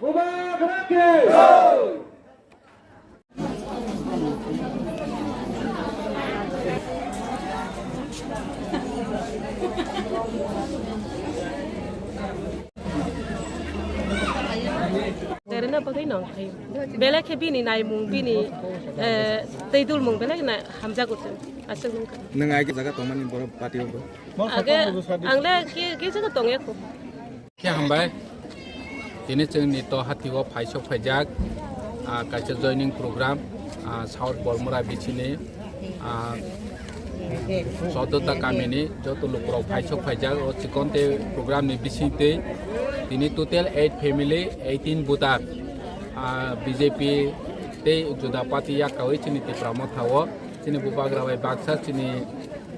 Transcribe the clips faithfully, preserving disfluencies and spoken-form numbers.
Bubagra ki! Terena bagwi nong khai. Belai khe bini naimung, bini, eh, tei dulmung belai na hamjago chwng. Aswk nung kha. Nwng ai jaga tongmani borok party o bo? Age, ang le ke, ke jaga tong ya kho. Khe hambai. Tini chwngni to hatio phaisok phaijak, ah, kaisa joining program, ah, South Bormura bichini, ah, Sodota kamini joto lukurok phaisok phaijak o chikonte program ni bisingtwi tini total eight family, eighteen voter, ah, B J P tei juda party yakawi chini Tipra Motha o chini bubagra bai baksa chini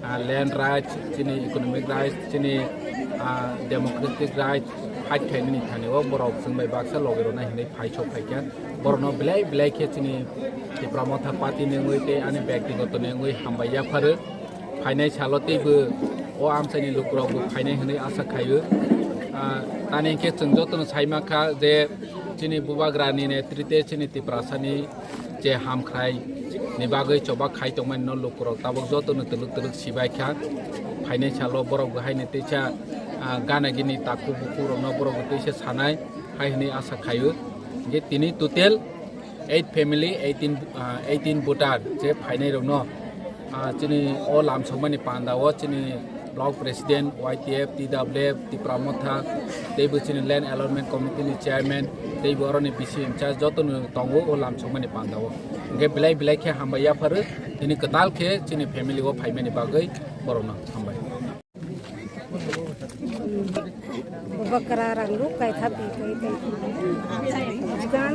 ah, land rights, chini economic rights, chini, ah, democratic rights fight khainani thani o borok chwng bai baksa logi rwna hinwi phaisok phaikha. Borokno belai belai khe chini Tipra Motha party ni wngwi tei ani byaktigoto ni wngwi hambai yapharo. Phainai salo teibo o amchaini lukurokbo phainai hinwi asa khaio. Ah, tani hinkhe chwng jotono saimankha je chini bubagrani netrite chini Tiprasani je hamkhrai ni bagwi choba khai tongmani no lukurok tabuk jotono twlwk twlwk sibai kha. Phainai salo borok bo haino teisa, ah, gana gini takhuk bukhuk rokno borok bo teisa sanai hai hwnwi asa khaio. Hinkhe tini total eight family, eighteen, ah, eighteen voter je phainai rokno, ah, chini o lamsokmani panda o chini Block President, Y T F, T W F, Tipra Motha, teibo chini Land Allotment Committee ni Chairman, teibo oroni B C in charge jotono tongo o lamsokmani panda o. Hinkhe belai belai khe hambai yapharo, tini kwtal khe chini family o phaimani bagwi borokno hambai. Bakra rang ruk kai thabi kai kai.